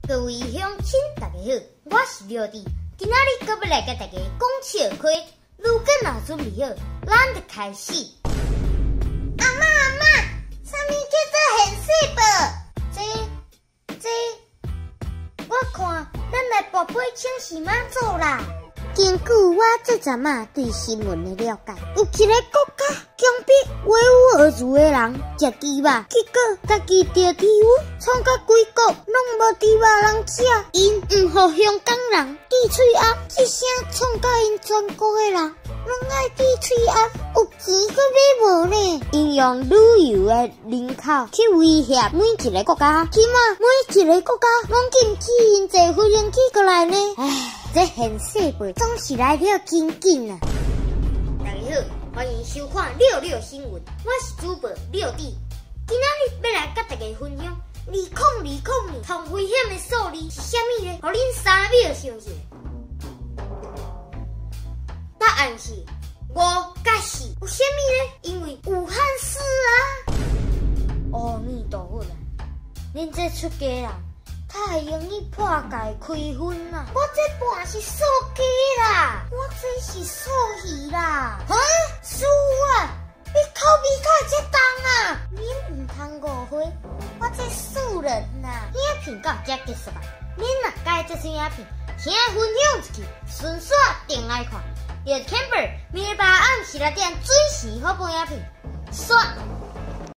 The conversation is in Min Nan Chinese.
各位鄉親，大家好，我是廖弟，今仔日閣欲來共大家講笑話。如果若準備好，咱就開始。阿嬤阿嬤，啥物叫做現世報？這這，我看咱來跋杯請示媽祖啦。根據我這陣仔對新聞的了解，有一个國家強迫維吾爾族的人食豬肉，結果家己著豬瘟，創甲規國攏無豬肉通食。𪜶毋予香港人治喙罨，這聲創甲𪜶全國的人攏愛治喙罨，有錢閣買無呢？𪜶用旅遊的人口去威脅每一个國家，起碼每一个國家攏禁止𪜶坐飛行機過來呢。唉，這現世報總是來了真緊啊！大家好，歡迎收看六六新聞，我是主播六弟。今仔日欲來佮大家分享2020年上危險的數字是啥物呢？予恁3秒想想。答案是五佮四，為啥物呢？因為武漢市啊！阿彌陀佛啊！恁這出家人較會用得破戒開薰啊！我這半是素雞啦，我這是素魚啦。哈，師父啊，你口味哪會遮重啊？恁毋通誤會，我這素人呐。影片到這結束啊！恁若喜歡這出影片，請分享出去，順紲轉來看。著 Camper 每禮拜暗時6點準時發布影片。煞。